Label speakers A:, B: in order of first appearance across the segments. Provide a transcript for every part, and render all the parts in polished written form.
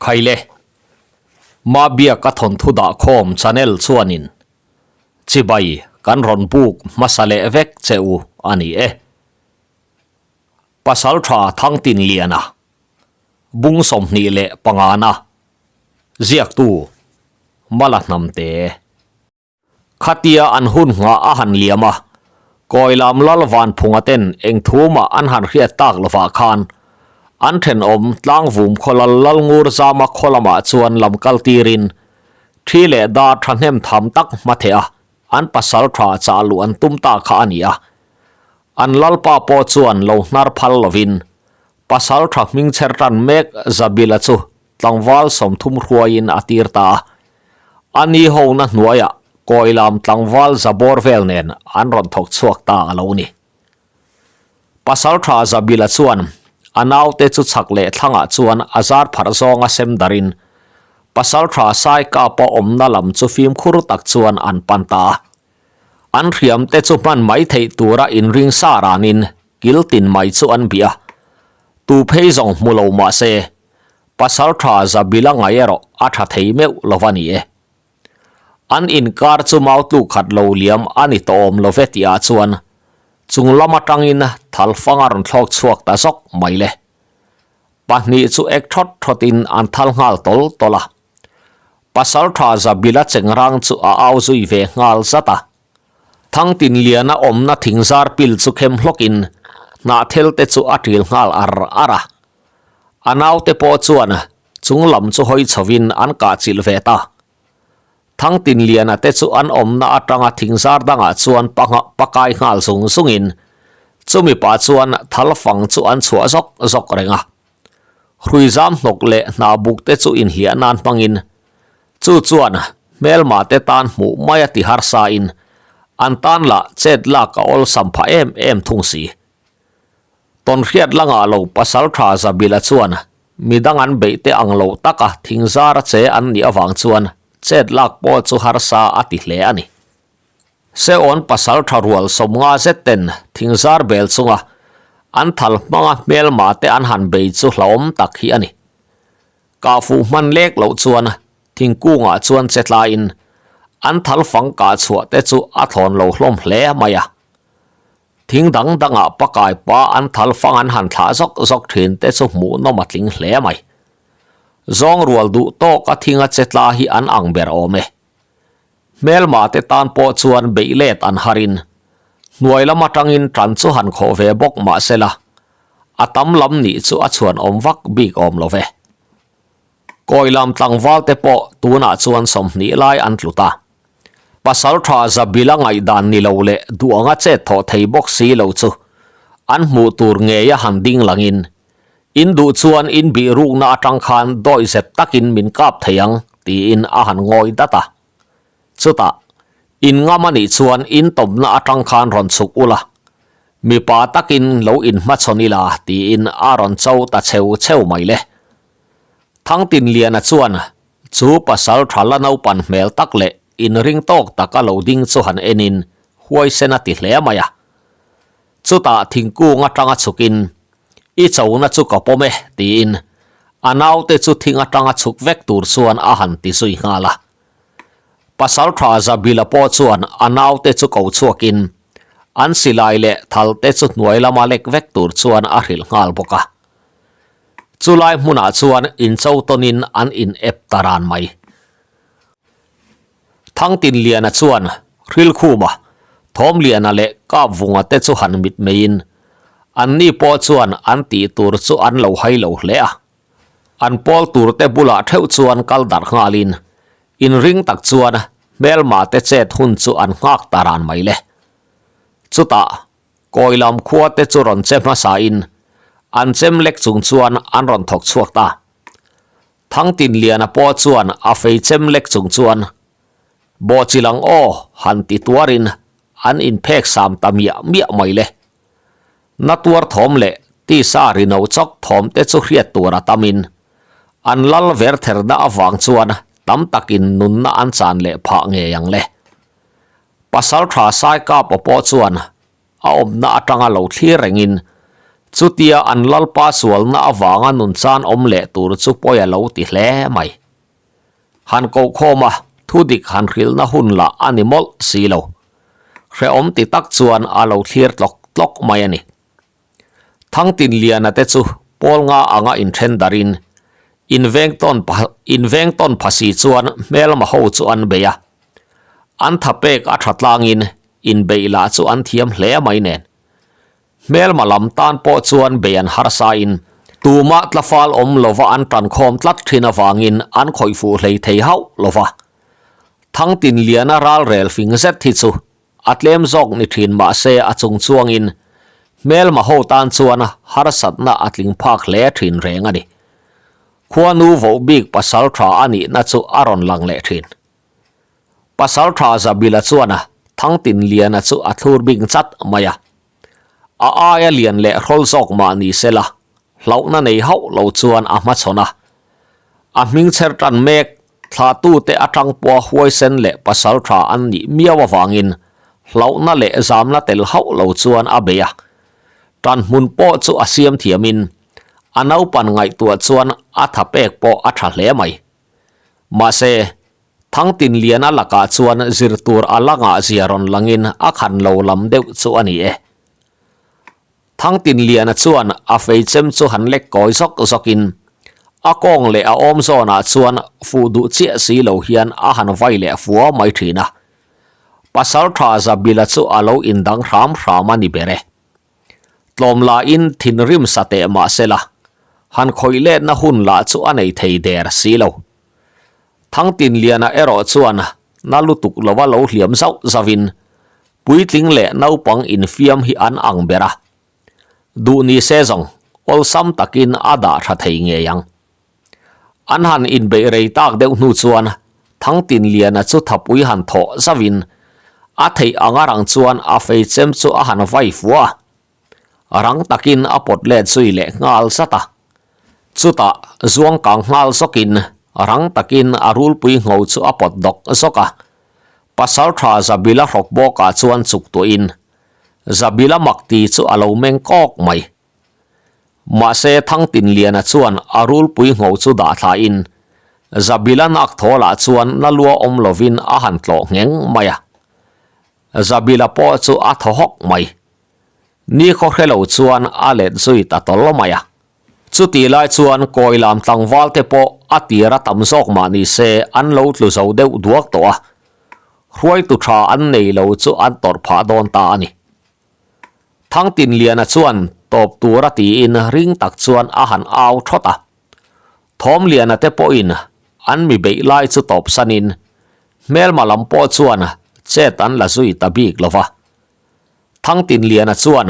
A: Khaile, Mabiaka thawnthu dahkhawm channel chuanin chibai kan rawn buk hmasa leh vek che u a ni e. Pasaltha Thangtinliana, Bung 25na, Ziaktu, Mala Hnamte. Khatia an hun nghah a han liam a, Kawilam Lal Vanphunga ten eng thumah an han hriat tak lovah khan an thenawm tlangvum khawlal Lalngur Zama khaw lamah chuan lam kal tirin thi leh dar thahnem tham tak hma theh a, an pasal tha chah luh an tum ta kha a ni a. An lalpa pawh chuan lo hnar phal lovin pasal tha hming chher tan mek Zabila chu tlangval 30 hruaiin a tir ta a. A ni hona hnuaiah Kawilam tlangval zabawr vel nen an rawn thawk chhuak ta a lo ni. Pasaltha Zabila chuan a naute chu chhak leh thlangah chuan a zar pharh zawnga sem darin Pasaltha Saikapa awmna lam chu fimkhur tak chuan an pan ta a. An hriamte chu hman mai theih tura inring sa ranin kil tin mai chu an bih a. Tu phei zawng hmu lo mah se Pasaltha Zabila ngai erawh a tha thei meuh lo va ni e. An inkar chu mau tluk khat lo liam a ni tawh awm lo ve tihah chuan chung lam atangin thalfang a rawn thlawk chhuak ta zawk mai le. Pahnih chu ek thawt thawtin an thal nghal tawl tawl a. Pasaltha Zabila chengrang chu a au zui ve nghal zat a. Thangtinliana awmna thingzar pil chu khem hlawkin hnahthel te chu a ṭil nghal ar ar a. A naute pawh chuan chung lam chu hawi chhovin an kah chilh ve ta. Thangtinliana te chu an awmna atanga thingzar dangah chuan pakai nghal zung zungin chumi pah chuan thal fang chu an chhuah zawk zawk reng a. Hruizam hnawk leh hnah buk te chu inhliah nan hmangin chu chuan hmelma te tan hmuh mai a ti harsa in an tan lah chet lak a awlsam phah em em thung si. Tawnhriat langah lo Pasaltha Zabila chuan midang an beih te ang lo taka thingzar a che an nih avang chuan chet lak pawh chu harsa a ti hle a ni. Seawn Pasaltha rual 50 zet ten thingzar bel chunga an thal hmanga hmelma te an han bei chu hlauhawm tak hi a ni. Kah fuh hman lek loh chuan thingkungah chuan che tlaiin an thal fang kah chhuah te chu a thlawn lo hlawm hle mai a. Thing dang dangah pakai pa an thal fang an han thlah zawk zawk thin te chu hmuh nawm a tling hle mai. Zawng rual duh tawk a thing a che tla hi an ang ber awm e. Hmelma te tan pawh chuan beih let an harin hnuai lam atangin tan chu han khawh ve bawk mah sela a tam lam nih chu a chhuan awm vak bik awm lo ve. Kawilam tlangval te pawh tunah chuan 20 lai an tlu ta. Pasal tha Zabila ngaihdan ni lo leh duh anga chet thawh thei bawk si lo chu an hmuh tur ngeia han ding langin, In duh chuan in bih rukna atang khan dawi zep takin min kap thei ang, tiin a han ngawi dat a. Chutah, In ngam a nih chuan in tawmna atang khan rawn chhuk ula, mipa takin lo inhmachhawn ila, tiin a rawn cho ta cheu cheu mai le. Thangtinliana chuan Chu pasal tha la naupan hmel tak leh inring tawk taka lo ding chu han enin huaisen a ti hle mai a. Chutah thingkung atanga chhukin, I chona chu ka pawm e, tiin a naute chu thing atanga chhuk vek tur chuan a han ti zui nghal a. Pasal tha Zabila pawh chuan a naute chu ko chhuakin an silai leh thal te chu hnuai lama lek vek tur chuan a hrilh nghal bawk a. Chulai hmunah chuan incho tawnin an in ep ta ran mai. Thangtinliana chuan Hrilkhuma, Thawmliana leh Kapvunga te chu han mit meiin anni pawh chuan an tih tur chu an lo hai lo hle a. An pawl tur te bulah theuh chuan kal darh nghalin inring tak chuan hmelma te chet hun chu an nghak ta ran mai le. Chutah Kawilam khua te chu rawn che hmasa in an chem lek chung chuan an rawn thawk chhuak ta. Thangtinliana pawh chuan a fei chem lek chung chuan Bawhchilang aw han ti tuarin an inphek sam ta miah miah mai le. Na tuar thawm leh tisa rino chawk thawm te chu hriat tur a tamin an lal ver therna avang chuan tam takin nunna an chan leh phah ngei ang le. Pasal tha Saikapa pawh chuan a awmna atanga lo thlir rengin Chutia an lalpa sualna avanga nun chan awm leh tur chu pawi a lo ti hle mai. Han kohkhawm a, thudik han hrilhna hun lah a ni mawlh si lo. Hrehawm ti tak chuan a lo thlir tlawk tlawk mai a ni. Thangtinliana te chu pawl nga anga inthen darin inveng tawn inveng tawn phasi chuan hmelma ho chu an bei a. An tha pek a tha tlangin inbeih lah chu an thiam hle mai nen. Hmelma lam tan pawh chuan bei an harsa in tumah tlafal awm lova an tankhawm tlat thin avangin an khawih fuh hlei thei hauh lova. Thangtinliana ralrel fing zet hi chu A tlem zawk ni thin mah se a chung chuangin hmelma ho tan chuan harsatna a tling phak hle thin reng a ni. Khuanu voh bik pasal tha a nihna chu a rawn lang leh thin. Pasal tha Zabila chuan Thangtinliana chu a thlur bik chat mai a. A aia lian leh hrawl zawk mah ni se la, hlauhna nei hauh lo chuan a hmachhawn a. A hming chher tan mek thlahtute atang pawha huaisen leh pasal tha an nih miau avangin hlauhna leh zamna tel hauh lo chuan a bei a. Tan hmun pawh chu a siam thiamin a naupan ngaihtuah chuan a tha pek pawh a tha hle mai. Mahse, Thangtinliana lakah chuan zir tur a la ngah zia rawn langin a khan lo lam deuh chu a ni e. Thangtinliana chuan a feichem chu han lek kawi zawk zawkin a kawng leh a awm zawnah chuan fuh duh chiah si lo hian a han vai leh fua mai thin a. Pasaltha Zabila chu a lo indang hram hram a ni ber e. Tlawm lahin thinrim sa teh mah sela, han khawih letna hun lah chu a nei thei der si lo. Thangtinliana erawh chuan na lutuk lova lo hliam zauh zauhin puitling leh naupang infiam hi an ang ber a. Duh ni se zawng awlsam takin a dah tha thei ngei ang. An han inbeih rei tak deuh hnu chuan Thangtinliana chu thapui han thawh zauhin a theih anga rang chuan a feichem chu a han vai fuah a. Rang takin a pawt let zui leh nghal zat a. Chutah zuang kang nghal zawkin rang takin a rulpui ngho chu a pawt dawk zawk a. Pasaltha Zabila hrawk bawkah chuan chuk tuahin Zabila makti chu a lo meng kawk mai. Mahse Thangtinliana chuan a rulpui ngho chu dah thlain Zabila nak thawlah chuan na lua awm lovin a han tlawh ngheng mai a. Zabila pawh chu a thaw hawk mai. Ni khaw hre lo chuan a let zui ta tawl mai a. Chutih lai chuan kawi lam tlangval te pawh a tir a tam zawk mah ni se an lo tlu zo deuh duak tawh a. Hruaitu tha an nei lo chu an tawrh phah dawn ta a ni. Thangtinliana chuan tawp tura tiin ring tak chuan a han au thawt a. Thawmliana te pawhin an mi beih lai chu tawp sanin hmelma lam pawh chuan chet an la zui ta bik lo va. Thangtinliana chuan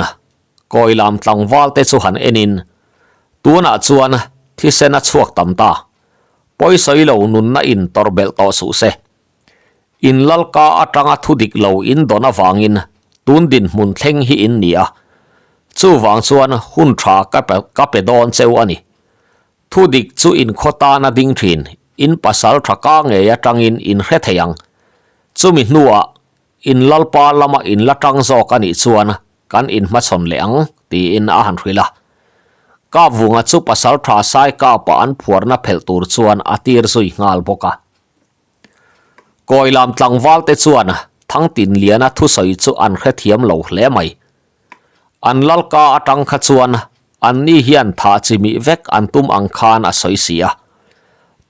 A: kawilam tlangval te chu han enin tunah chuan thisen a chhuak tam ta, pawisawi lo nunna in tawrh belh tawh suh se. In lalka atanga thu dik lo in dawn avangin tun dinhmun thleng hi in ni a, chuvang chuan hun tha ka pe ka pe dawn cheu a ni. Thu dik chu in khaw tana ding thin, in pasal tha ka ngei atangin in hre thei ang. Chumi hnuah in lalpa lama in la tang zawk a nih chuan kan inhmachhawn leh ang, tiin a han hrilh a. Kapvunga chu pasal tha sai kapa an phuarna phelh tur chuan a tir zui nghal bawk a. Kawilam tlangval te chuan Thangtinliana thusawi chu an hrethiam lo hle mai. An lalka atang kha chuan anni hian thah chimih vek an tum ang khan a sawi si a.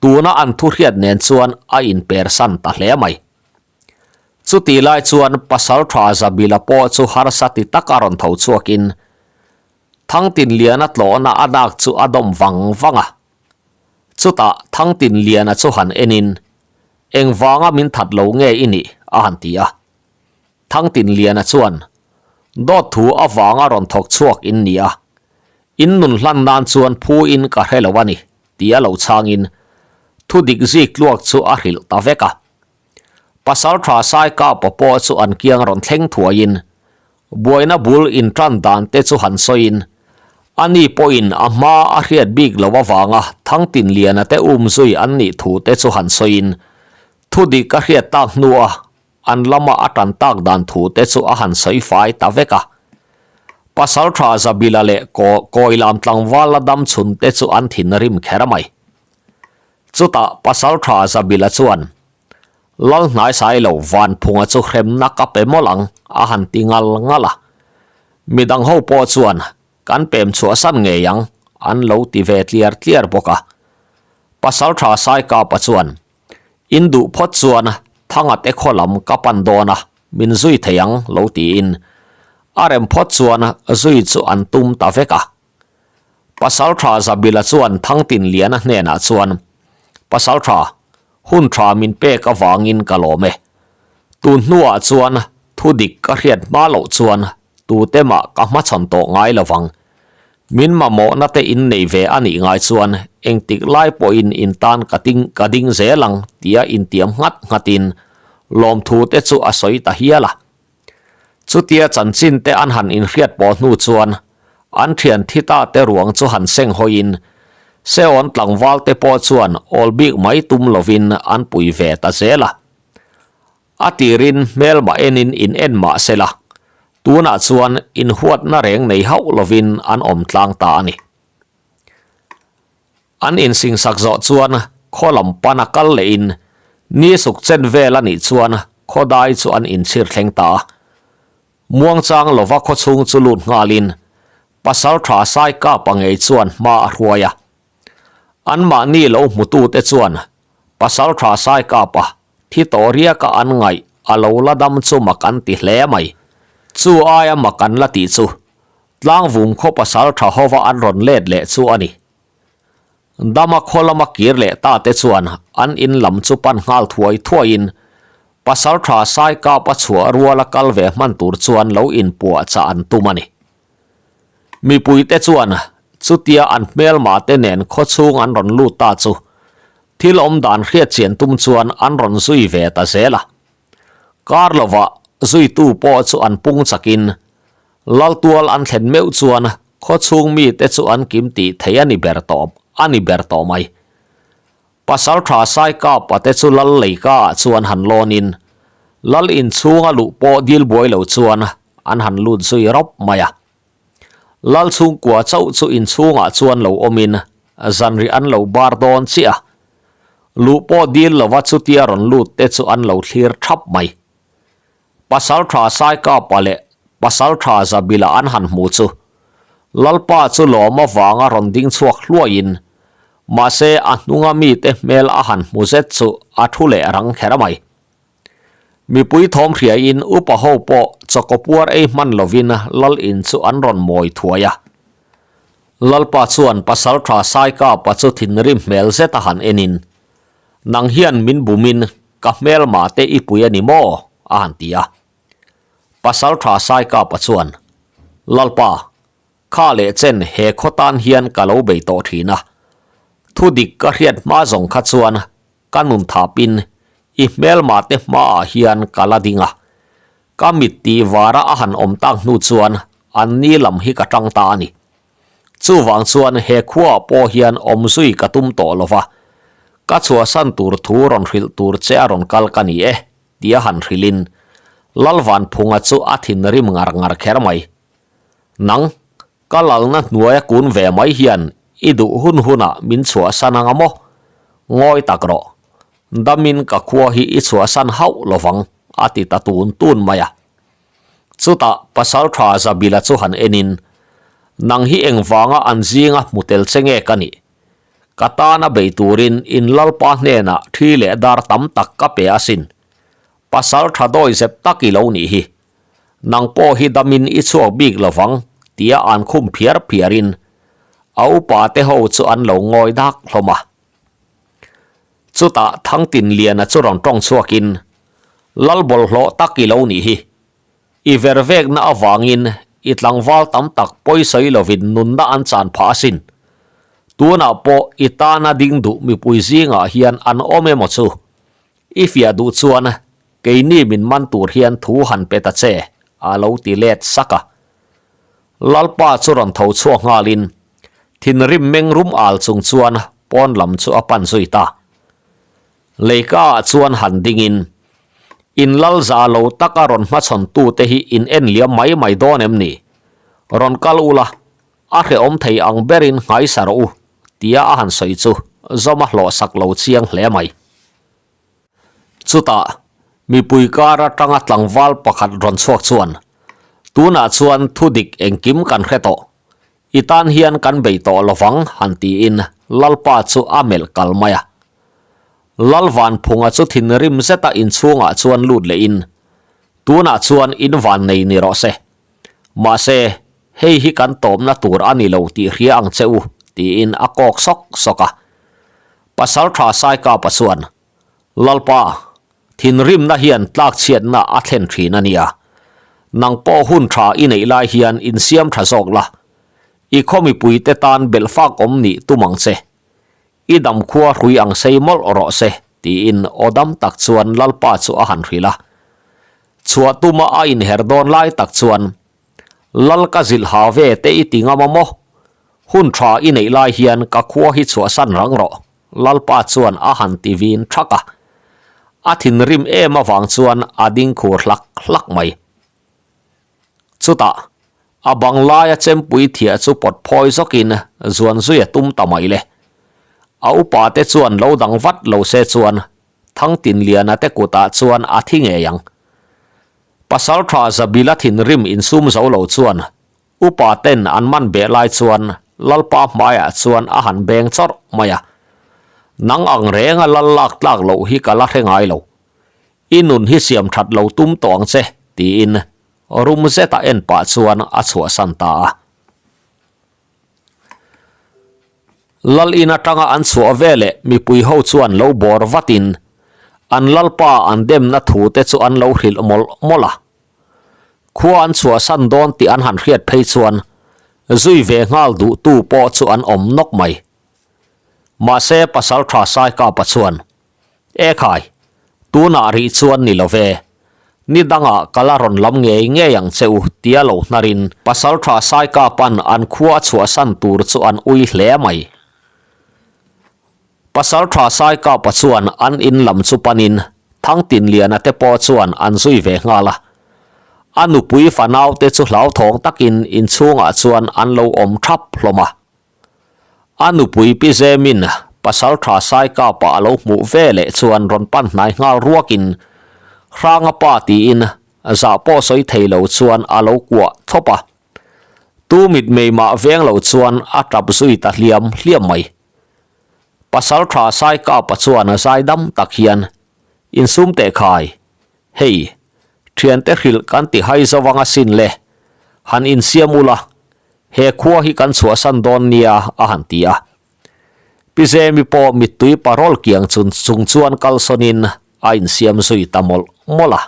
A: Tuna an thu hriat nen chuan a inpersan ta hle mai. Chutih lai chuan Pasaltha Zabila pawh chu harsa ti taka rawn tho chhuakin Thangtinliana tlawhna a dak chu a dawm vang vang a. Chutah Thangtinliana chu han enin, Engvanga min that lo nge i nih? a han ti a. Thangtinliana chuan, Dawt thu avanga rawn thawk chhuak in ni a, in nun hlan nan chuan phu in ka hre lo a ni, tia lo chhangin thu dik zik tluak chu a hrilh ta vek a. Pasaltha Saikapa pawh chu an kiang rawn thleng thuaiin Buaina bul intan dan te chu han sawiin, ani pawhin a hma a hriat bik lo avanga Thangtinliana te umzui an nih thu te chu han sawiin, thu dik a hriat tak hnua an lama a tan tak dan thu te chu a han sawi fai ta vek a. Pasalṭha Zabila leh Kawilam tlangval la dam chhun te chu an thinrim kher mai. Chutah Pasalṭha Zabila chuan, Lal hnaisai lo Vanphunga chu hremna ka pe mawlh ang a han ti ngal ngal a. Midang ho pawh chuan Kan pem chhuahsan ngei ang, an lo ti ve tliar tliar bawk a. Pasalṭha Saikapa chuan, In duh phawt chuan Thanga te khaw lam ka pan dawn a, min zui thei ang, lo tiin a rem phawt chuan zui chu an tum ta vek a. Pasalṭha Zabila chuan Thangtinliana hnenah chuan, Pasalṭha, hun ṭha min pek avangin ka lawm e. Tun hnuah chuan thu dik ka hriat hma loh chuan tute mah ka hmachhawn tawh ngai lo vang. Min mamawhna te in nei ve a nih ngai chuan engtik lai pawhin in tan ka ting ka ding zel ang tia intiam nghat nghatin lawmthu te chu a sawi ta hial a. Chutia chanchin te an han inhriat pawh hnu chuan an thian thi ta te ruang chu han seng hawiin Seon tlangval te pawh chuan awl bik mai tum lovin an pui ve ta zel a. A tirin hmelmah enin in en mah se la, tunah chuan inhuatna reng nei hauh lovin an awm tlang ta a ni. An insingsak zawh chuan khaw lam pana kal lehin ni suk chen vel a nih chuan khaw dai chu an inchhir thleng ta a. Muangchang lova khaw chhung chu lut nghalin Pasaltha Saikapa ngei chuan hma a hruai a. Anmahni lo hmutute chuan Pasaltha Saikapa thi tawh riaka an ngaih a lo la dam chu mak an ti hle mai. Chu aia mak an la tih chu Tlangvum khaw pasaltha hova an rawn let leh chu a ni. Dama khaw lama kir leh ta te chuan an in lam chu pan nghal thuai thuaiin Pasaltha Saikapa chhuah ruala kal ve hman tur chuan lo inpuahchah an tum a ni. Mipuite chuan chutia an hmelma te nen khawchhung an rawn lut ta chu thil awm dan hriatchian tum chuan an rawn zui ve ta zel a. Kar lovah zuitu pawh chu an pung chakin Laltual an thlen meuh chuan khawchhung mite chu an kim tih thei a ni ber tawh a ni ber tawh mai. Pasaltha Saikapa te chu Lal Leika ah chuan han lawnin Lal inchhunga luh pawh dil buai lo chuan an han lut zui rawp mai a. Lal chhungkua chauh chu inchhungah chuan lo awmin zanri an lo bar dawn chiah a. Luh pawh dil lova chutia rawn lut te chu an lo thlir thap mai. Pasaltha Saikapa leh Pasaltha Zabila an han hmu chu Lalpa chu lawm avanga rawn ding chhuak hluaiin mahse a hnunga mite hmel a han hmu zet chu a thu leh rang kher mai. Mipui thawm hriaiin upa ho pawh chawkawpuar ei hman lovin Lal in chu an rawn mawi thuai a. Lalpa chuan Pasaltha Saikapa chu thinrim hmel zet a han enin Nang hian min bumin ka hmelma te i pui a ni maw? a han ti a. Pasaltha Saikapa chuan, Lalpa, kha leh chen he khaw tan hian ka lo bei tawh thin a. Thu dik ka hriat hma zawng kha chuan ka nun thapin i hmelma te hmaah hian ka la ding a. Ka mit tih vara a han awm tak hnu chuan an ni lam hi ka tang ta a ni. Chuvang chuan he khuaah pawh hian awm zui ka tum tawh lo va, ka chhuahsan tur thu rawn hrilh tur che a rawn kal ka ni e, tia han hrilhin Lalvanphunga chu a thinrim ngar ngar kher mai. Nang, ka lalna hnuaia kun ve mai hian i duh hun hunah min chhuahsan anga maw? Ngawi tak rawh, damin ka khua hi i chhuahsan hauh lo vang, a ti ta tun tun mai a. Chutah Pasaltha Zabila chu han enin, Nang hi engvanga an zinga hmu tel che nge ka nih? Ka tana bei turin in Lalpa hnenah thi leh dar tam tak ka pe asin. Pasaltha dawi zep tak i lo nih hi. Nang pawh hi damin i chhuak bik lovang tia an khum phiar phiarin a upa te ho chu an lo ngawi dak hlawm a. Chutah Thangtinliana chu rawn tawng chhuakin, Lal bawlhhlawh tak i lo nih hi. I ver vekna avangin i tlangval tam tak pawisawi lovin nunna an chan phah asin. Tunah pawh i tana ding duh mipui zingah hian an awm emaw chu? I fiah duh chuan keini min man tur hian thu han pe ta che, a lo ti let sak a. Lalpa chu rawn tho chhuak nghalin thinrim meng rum al chung chuan pawn lam chu a pan zui ta. Leika ah chuan han dingin, In lal za lo taka rawn hmachhawn tute hi in en liam mai mai dawn em ni? Rawn kal ula, a hrehawm thei ang berin nghaisa rawh u, tia a han sawi chu Zawma hlawhsak lo chiang hle mai. Chutah, mipui kar atanga tlangval pakhat rawn chhuak chuan, Tunah chuan thu dik engkim kan hre tawh. I tan hian kan bei tawh lovang, han tiin Lalpa chu a melh kal mai a. Lalvanphunga chu thinrim zeta inchhungah chuan lut lehin, Tunah chuan in van nei ni rawh se. Mahse, hei hi kan tawpna tur a ni lo tih hria ang che u, tiin a kawk sawk sawk a. Pasaltha Saikapa chuan, Lalpa, thinrimna hian tlakchhiatna a thlen thin a nia. Nang pawh hun tha i neih lai hian insiam tha zawk la. I khaw mipuite tan belhfak awm nih tum ang che. I damkhua hrui ang sei mawlh rawh se, tiin aw dam tak chuan Lalpa chu a han hrilh a. Chhuah tuma a inher dawn lai tak chuan, Lal ka zilh ha ve te i ti ngam a maw? Hun tha i neih lai hian ka khua hi chhuahsan rang rawh, Lalpa chuan a han ti vin thak a. A thinrim em avang chuan a ding khur hlak hlak mai. Chutah, a bang laia chempui thiah chu pawt phawi zawkin zuan zui a tum ta mai le. A upa te chuan lo dang vat lo se chuan Thangtinliana te kutah chuan a thi ngei ang. Pasaltha Zabila thinrim insum zo lo chuan upa ten an man beh lai chuan Lalpa hmaiah chuan a han beng chawrh mai a. Nang ang renga lal lak tlak loh hi ka la hre ngai lo. I nun hi siam that lo tum tawh ang che, tiin rum zeta en pah chuan a chhuahsan ta a. Lal in atanga an chhuah veleh mipui ho chuan lo bawr vatin an lalpa an demna thu te chu an lo hrilh mawlh mawlh a. Khua an chhuahsan dawn tih an han hriat phei chuan zui ve nghal duhtu pawh chu an awm nawk mai. Mahse Pasaltha Saikapa chuan E khai, tunah rih chuan ni lo ve. Ni dangah ka la rawn lam ngei ngei ang che u tia lo hnarin Pasaltha Saikapa'n an khua a chhuahsan tur chu an ui hle mai. Pasaltha Saikapa chuan an in lam chu panin Thangtinliana te pawh chuan an zui ve nghal a. A nupui fanaute chu hlauthawng takin inchhungah chuan an lo awm thap hlawm a. A nupui Pi Zemin pasal tha Saikapa a lo hmuh ve leh chuan rawn pan hnai nghal ruakin Hranga pa tiin zah pawh sawi thei lo chuan a lo kuah thlawp a. Tu mitmei mah veng lo chuan a tap zui ta hliam hliam mai. Pasal tha Saikapa chuan zaidam tak hian insum teh khai, Hei, thiante hrilh kan ti hai zo anga sin le, han insiam ula, he khua hi kan chhuahsan dawn nia a han ti a. Pi Zemi pawh mittui parawl kiang chun chung chuan kalsawnin a insiam zui ta mawlh mawlh a.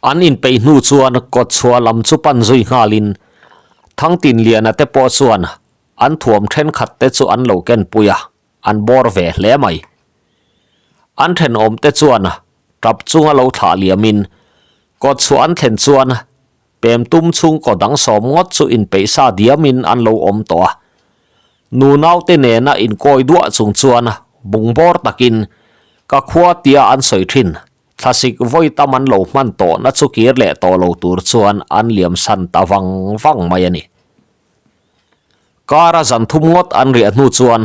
A: An inpeih hnu chuan kawtchhuah lam chu pan zui nghalin Thangtinliana te pawh chuan an thuam thenkhat te chu an lo kenpui a. An bawr ve hle mai. An thenawmte chuan tap chunga lo thlah liamin kawt chhuah an thlen chuan pem tum chhungkaw dang sawm ngawt chu inpeihsa diamin an lo awm tawh a. Nu naute nena inkawi duah chung chuan bungbawr takin ka khua tia an sawi thin thlasik vawi tam an lo hman tawhna chu kir leh tawh lo tur chuan an liamsan ta vang vang mai a ni. Kara zan thum ngawt an riah hnu chuan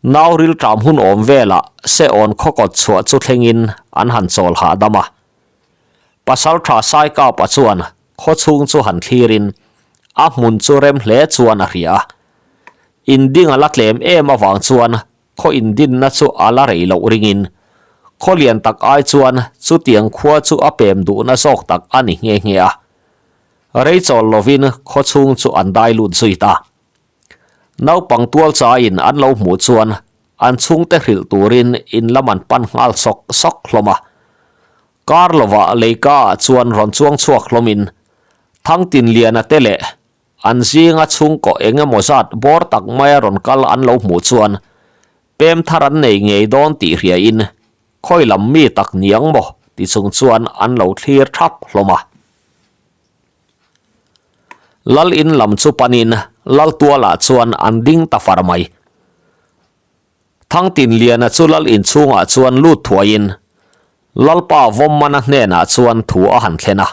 A: nau rilṭam hun awm velah Seawn khawkawt chhuah chu thlengin an han chawl hahdam a. Pasalṭha Saikapa chuan khawchhung chu han thlirin a hmun chu rem hle chuan a hria a. Inding a la tlem em avang chuan khaw indinna chu a la rei loh ringin khaw lian tak ai chuan chutiang khua chu a pem duhna zawk tak a ni nghe nghe a. Rei chawl lovin khaw chhung chu an dai lut zui ta. Naupang tual chaiin an lo hmuh chuan an chhungte hrilh turin in lam an pan nghal sawk sawk hlawm a. Kar lovah leika ah chuan rawn chuang chhuak hlawmin Thangtinliana te leh an zinga chhungkaw eng emaw zat bawr tak maia rawn kal an lo hmuh chuan pem thar an nei ngei dawn tih hriain Khawi lam mi tak niang maw ti chung chuan an lo thlir thap hlawm a. Lal in lam chu panin Lal tualah chuan an ding ta far mai. Thangtinliana chu Lal in chhungah chuan lut thuaiin Lalpa Vawmmana hnenah chuan thu a han thlen a.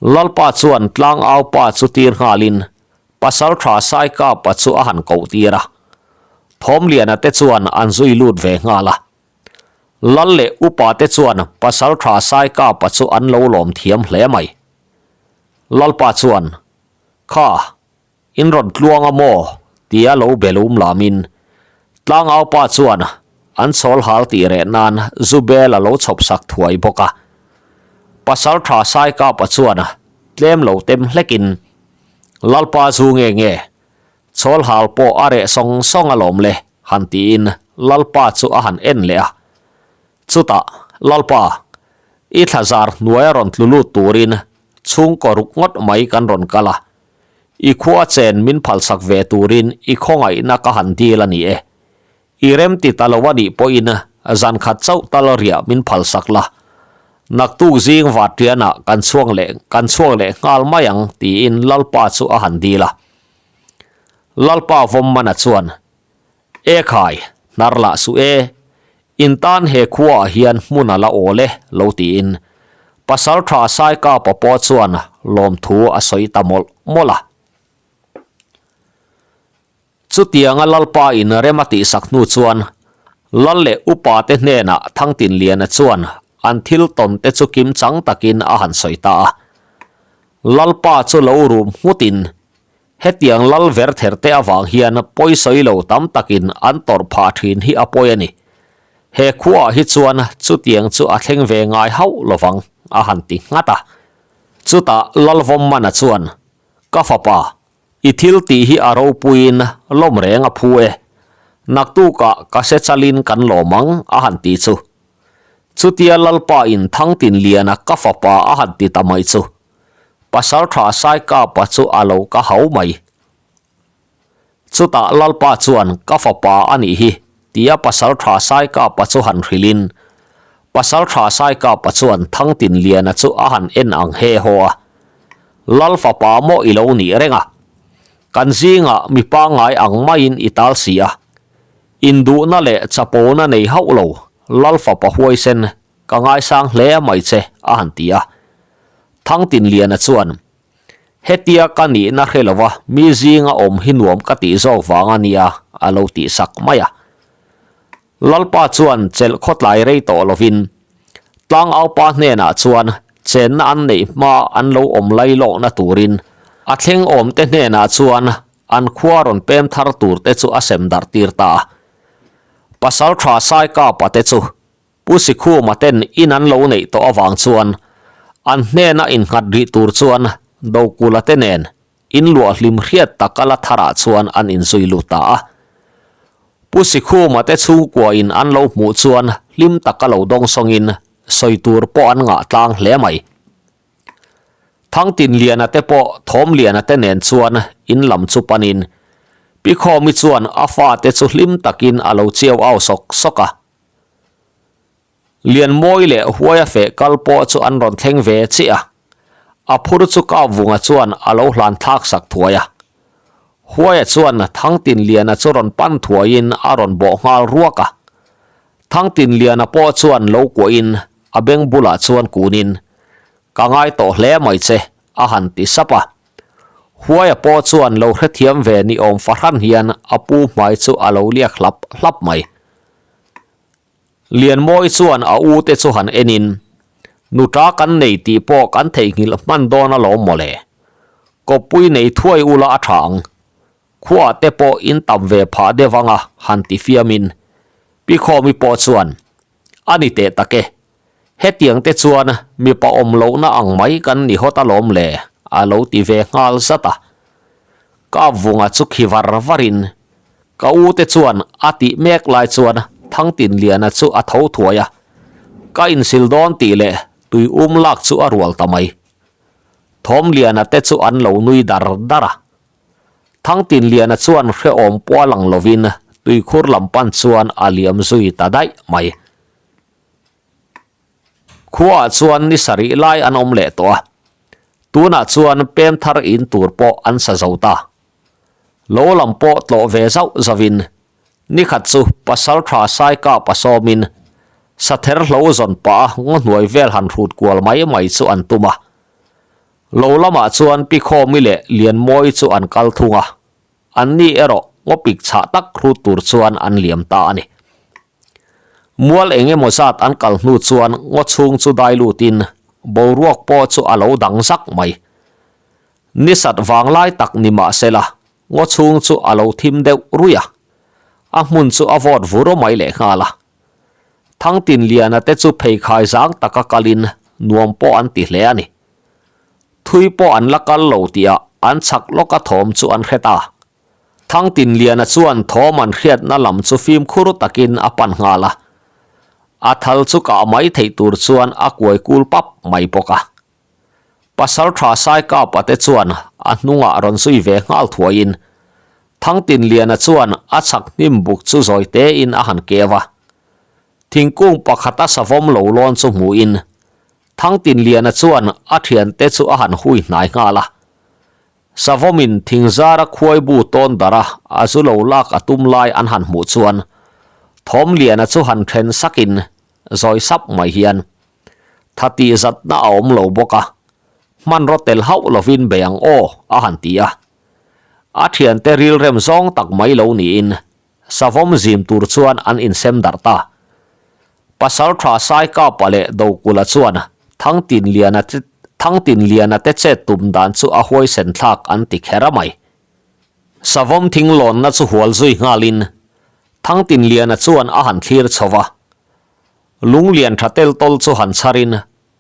A: Lalpa chuan tlangaupa chu tir nghalin Pasalṭha Saikapa chu a han koh tir a. Thawmliana te chuan an zui lut ve nghal a. Lal leh upa te chuan Pasalṭha Saikapa chu an lo lawm thiam hle mai. Lalpa chuan, Kha, in rawn tluang a maw? tia lo be lum lamin Tlangaupa chuan an chawl hal tih reh nan zu bel a lo chhawp sak thuai bawk a. Pasalṭha Saikapa chuan tlem lo tem hlekin, Lalpa zu nge nge, chawl hal pawh a reh sawng sawng alawm le, han tiin Lalpa chu a han en leh a. Chutah, Lalpa, i thlazar hnuaia rawn tlu lut turin chhungkaw ruk ngawt mai kan rawn kal a. I khua chen min phalsak ve turin i khawngaihna ka han dil a ni e. I remti ta lo a nih pawhin zan khat chauh tal riah min phalsak la. Naktuk zing Vatrianah kan chhuak leh kan chhuak leh nghal mai ang tiin Lalpa chu a han dil a. Lalpa Vawmmana chuan, E khai, hnar lah suh e, in tan he khuaah hian hmun a la awl e lo tiin Pasaltha Saikapa pawh chuan lawmthu a sawi ta mawlh mawlh a. Chutianga Lalpa in rem a tihsak hnu chuan Lal leh upa te hnenah Thangtinliana chuan an thil tawn te chu kim chang takin a han sawi ta a. Lalpa chu lo rum nghutin hetiang lal ver ther te avang hian pawisawi lo tam takin an tawrh phah thin hi a pawi a ni. He khuaah hi chuan chutiang chu a thleng ve ngai hauh lovang a han ti nghat a. Chutah Lalvawmmana chuan, Ka fapa, I thil tih hi a ropuiin lawm reng a phu e. Naktukah ka se chalin kan lawm ang a han ti chu. Chutia Lalpa in Thangtinliana ka fapa a han ti ta mai chu. Pasaltha Saikapa chu a lo ka hau mai. Chutah Lalpa chuan ka fapa a nih hi tia Pasaltha Saikapa chu han hrilhin Pasaltha Saikapa chuan Thangtinliana chu a han en ang he haw a. Lal fapa maw i lo nih reng a? Kan zingah mi pangngai ang maiin i tal si a. Induhna leh chapona nei hauh lo, Lal fapa huaisen, ka ngaisang hle mai che, a han ti a. Thangtinliana chuan, Hetia ka nihna hre lova mi zinga awm hi nuam ka tih zawk vang a nia, a lo tih sak mai a. Lalpa chuan chelh khawtlai rei tawh lovin Tlangaupa hnenah chuan chenna an neih hma an lo awm lai lawkna turin a thleng awmte hnenah chuan an khua rawn pem thar turte chu a sem darh tir ta a. Pasaltha Saikapa te chu Pu Sikhuma ten in an lo neih tawh avang chuan an hnena innghat rih tur chuan Dokula te nen In luah hlim hriat tak a la tharah chuan an inzui lut ta a. Pu Sikhuma te chhungkua in an lo hmuh chuan hlim taka lo dawng sawngin sawi tur pawh an ngah tlang hle mai. Thangtinliana te pawh Thawmliana te nen chuan in lam chu panin Pi Khawmi chuan a fate chu hlim takin a lo chiau au sawk sawk a. Lianmawi leh Huaia feh kal pawh chu an rawn thleng ve chiah a, a phur chu Kapvunga chuan a lo hlan thlak sak thuai a. Huaia chuan Thangtinliana chu rawn pan thuaiin a rawn bawh nghal ruak a. Thangtinliana pawh chuan lo kuahin a beng bulah chuan kunin, Ka ngai tawh hle mai che, a han ti sap a. Huaia pawh chuan lo hrethiam ve ni awm fahran hian a pu hmai chu a lo liak hlap hlap mai. Lianmawi chuan a u te chu han enin, Nuta kan nei tih pawh kan theihnghilh hman dawn alawm mawle. Kawppui nei thuai ula a tha ang. Khuaah te pawh in tam ve phah deuh anga han ti fiamin Pi Khawmi pawh chuan, A ni teh tak e. Hetiang te chuan mipa awm lohna ang mai kan ni hawt alawm le a lo ti ve nghal zat a. Kapvunga chu khi var varin Ka u te chuan a tih mek lai chuan Thangtinliana chu a tho thuai a, ka insil dawn tih leh tui um lak chu a rual ta mai. Thawmliana te chu an lo nui dar dar a. Thangtinliana chuan hrehawm pawh a lang lovin tuikhur lam pan chuan a liam zui ta daih mai. Khuaah chuan ni sarih lai an awm leh tawh a, tunah chuan pem thar in tur pawh an sa zo ta. Lo lam pawh tlawh ve zauh zauhin nikhat chu Pasaltha Saikapa sawmin sather hlo zawn pah a ngaw hnuai vel han hrut kual mai mai chu an tum a. Lo lamah chuan Pi Khawmi leh Lianmawi chu an kal thung a, anni erawh ngawpik chhah tak hrut tur chuan an liam ta a ni. Mual eng emaw zat an kal hnu chuan ngaw chhung chu dai lutin boruak pawh chu a lo dang zak mai. Ni sat vang lai tak ni mah sela ngaw chhung chu a lo thim deuh ruih a, a hmun chu a vawt vur mai lehnghal a. Thangtinliana te chu pheikhai zang taka kalin nuam pawh an ti hle a ni. Thui pawh an la kal lo tihah an chhak lawka thawm chu an hre ta. Thangtinliana chuan thawm an hriatna lam chu fimkhur takin a pan nghal a. A thal chu kah mai theih tur chuan a kuai kul pap mai bawk a. Pasaltha Saikapa te chuan a hnungah rawn zui ve nghal thuaiin Thangtinliana chuan a chhak hnim buk chu zawi tein a han keu a. Thingkung pakhata savawm lo lawn chu hmuhin Thangtinliana chuan a thiante chu a han hui hnai nghal a. Savawmin thingzara khuaibu tawn darh a a zu lo lak a tum lai an han hmuh chuan Thawmliana chu han then sakin zawi sap mai hian tha tih zatna a awm lo bawk a, hmanraw tel hauh lovin bei ang aw a han ti a. A thiante rilrem zawng tak mai lo niin Savawm zim tur chuan an insem darh ta. Pasaltha Saikapa leh Dokula chuan Thangtinliana Thangtinliana te chet tum dan chu a huaisen thlak an ti kher a mai. Savawm thing lawnna chu hual zui nghalin Thangtinliana chuan a han thlir chho va. Lunglian tha tel tawl chu han chharin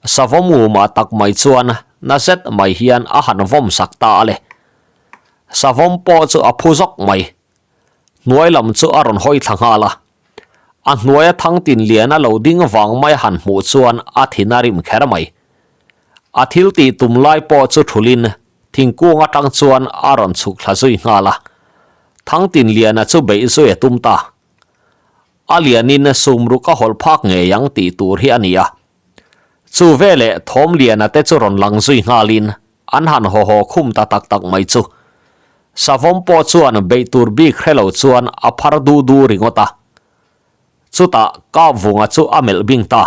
A: Savawm ngumah tak mai chuan na zet mai hian a han vawm sak ta a le. Savawm pawh chu a phu zawk mai. Hnuai lam chu a rawn hawi thla nghal a. A hnuaia Thangtinliana lo ding vang mai han hmuh chuan a thin a rim kher mai. A thil tih tum lai pawh chu thulin thingkung atang chuan a rawn chhuk thla zui nghal a. Thangtinliana chu beih zui a tum ta. A lianin sumruk a hawlh phak ngei ang tih tur hi a ni a. Chu veleh Thawmliana te chu rawn lang zui nghalin an han haw haw khum ta tak tak mai chu. Savawm pawh chuan beih tur bik hre lo chuan a phar du du ringawt a. Chutah Kapvunga chu a melh bing ta.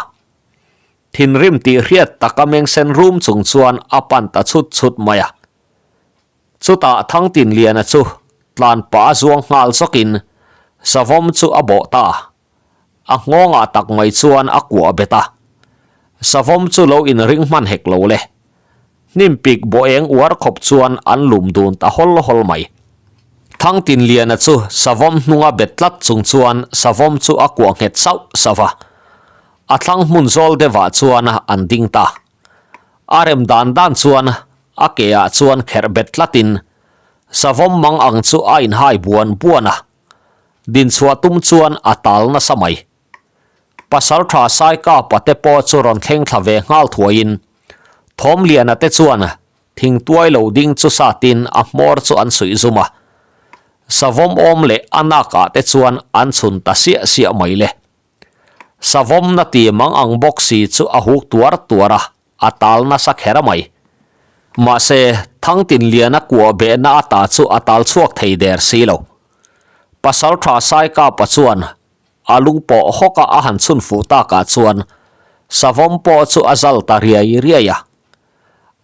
A: Thinrim tih hriat taka mengsen rum chung chuan a pan ta chhut chhut mai a. Chutah Thangtinliana chu tlan pah a zuang nghal zawkin Savawm chu a bawh ta. A nghawngah tak mai chuan a kuah bet a. Savawm chu lo inring hman hek lo le. Hnim pik bawh eng uar khawp chuan an lum dun ta hawl hawl mai. Thangtinliana chu Savawm hnunga bet tlat chung chuan Savawm chu a kuah nghet sauh sauh a. A thlang hmun zawl deuhah chuan an ding ta. A rem dan dan chuan a ke ah chuan kherh bet tlatin Savawm mang ang chu a inhai buan buan a. Dinchhuah tum chuan a tal nasa mai. Pasaltha Saikapa te pawh chu rawn thleng thla ve nghal thuaiin Thawmliana te chuan thingtuai lo ding chu satin a hmawr chu an suih zum a. Savawm awm leh a nakah te chuan an chhun ta siah siah mai le. Savawmna ti mang ang bawk si chu a huk tuar tuar a, a tal nasa kher a mai. Mahse, Thangtinliana kuah behna ata chu a tal chhuak thei der si lo. Pasaltha Saikapa chuan a lung pawh hawka a han chhun fuh takah chuan Savawm pawh chu a zal ta riai riai a.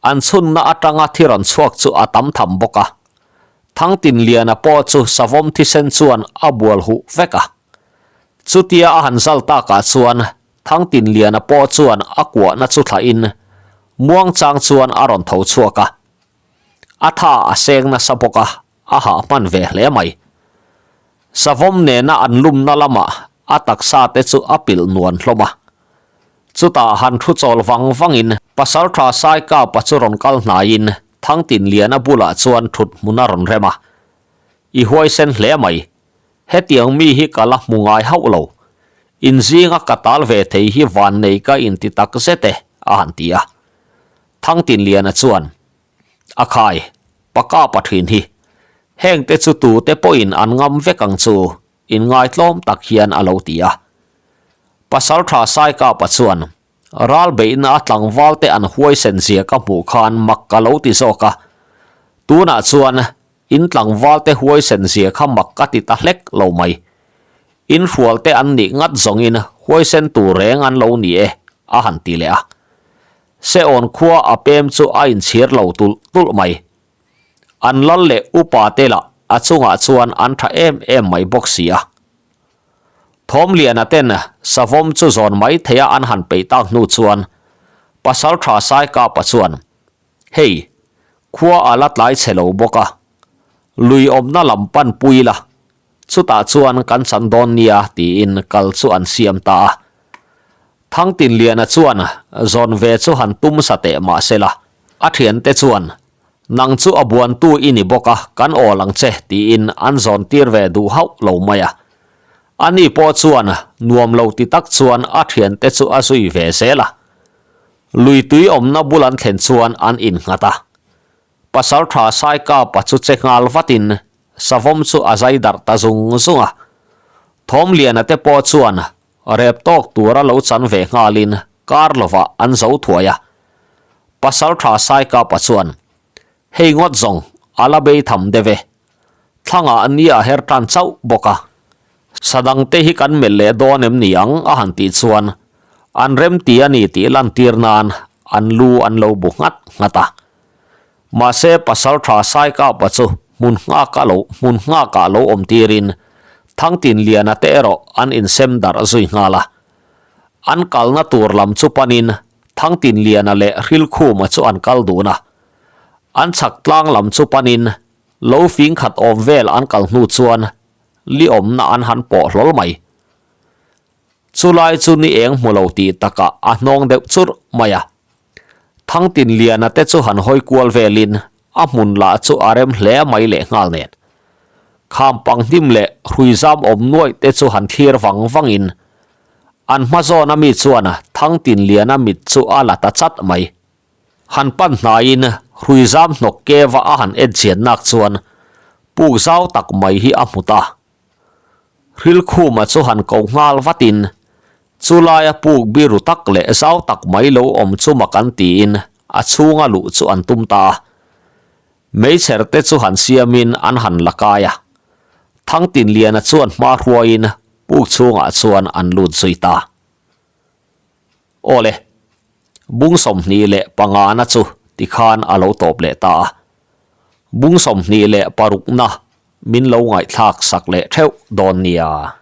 A: An chhunna atanga thi rawn chhuak chu a tam tham bawk a. Thangtinliana pawh chu Savawm thisen chuan a bual huh vek a. Chutia a han zal takah chuan Thangtinliana pawh chuan a kuahna chu thlahin muangchang chuan a rawn tho chhuak a. A tha a seng nasa bawk a, a hah hman ve hle mai. Savawm nena an lumna lamah a taksa te chu a pilh nuan hlawm a. Chutah han thu chawl vang vangin Pasaltha Saikapa chu rawn kal hnaiin Thangtinliana bulah chuan thut hmun a rawn rem a. I huaisen hle mai, Hetiang mi hi ka la hmu ngai hauh lo. Inzinga ka tal ve thei hi vannei ka inti tak zet e, a han ti a. Thangtinliana chuan, A khai, paka pa thin hi. Hengte chu tute pawhin an ngam vek ang chu, inngaitlawm tak hian a lo ti a. Pasaltha Saikapa chuan, Ral beihna a tlangvalte an huaisen zia ka hmuh khan mak ka lo ti zawk a. Tunah chuan In tlangvalte huaisen zia kha mak ka ti ta hlek lo mai. In hrualte an nih ngat zawngin huaisen tur reng an lo ni e, a han ti leh a. Seawn khua a pem chu a inchhir lo tulh tulh mai. An lal leh upa te lah a chungah chuan an tha em em mai bawk si a. Thawmliana ten savawm chu zawn mai theia an han peih tak hnu chuan Pasaltha Saikapa chuan, Hei, khua a la tlai chhe lo bawk a, lui awmna lam pan pui la, chutah chuan kan chan dawn nia tiin kal chu an siam ta a. Thangtinliana chuan zawn ve chu han tum sa teh mah se la, a thiante chuan, Nang chu a buantu i ni bawk a, kan awl ang che tiin an zawn tir ve duh hauh lo mai a. Ani pawh chuan nuam lo ti tak chuan a thiante chu a zui ve zel a. Lui tui awmna bul an thlen chuan an innghat a. Pasaltha Saikapa chu che nghal vatin savawm chu a zai darh ta zung zung a. Thawmliana te pawh chuan rep tawk tura lo chan ve nghalin kar lovah an zo thuai a. Pasaltha Saikapa chuan, Hei ngawt zawng a la bei tham deuh e. Thlangah ni a her tan chauh bawk a. Sadangte hi kan melh leh dawn em ni ang a han tih chuan an remti a ni tih lantir nan an lu an lo bu nghat nghat a. Mahse Pasaltha Saikapa chu hmun nghaka lo hmun nghakah lo awm tirin Thangtinliana te erawh an insem darh zui nghal a. An kalna tur lam chu panin Thangtinliana leh Hrilkhuma chu an kal dun a. An chhak tlang lam chu panin lo fing khat awm vel an kal hnu chuan li awmna an han pawh hlawl mai. Chulai chu ni eng hmu lo tih takah a hnawng deuh churh mai a. Thangtinliana te chu han hawi kual velin a hmun lah chu a rem hle mai leh nghal nen. Kham panghnim leh hruizam awm nuaih te chu han thlir vang vangin an hma zawna mi chuan Thangtinliana mit chu a la ta chat mai. Han pan hnaiin hruizam hnawk keva a han en chian nak chuan puk zau tak mai hi a hmu ta. Hrilkhuma chu han ko nghal vatin chulaia puk biru tak leh zau tak mai lo awm chu mak an tiin a chhunga luh chu an tum ta a. Meichher te chu han siamin an han la kai a. Thangtinliana chuan hma hruaiin puk chhungah chuan an lut zui ta. Awle, bung 25 na chu tikhan a lo tawp leh ta a. Bung 26 na min lo ngaihthlak sak leh theuh dawn nia.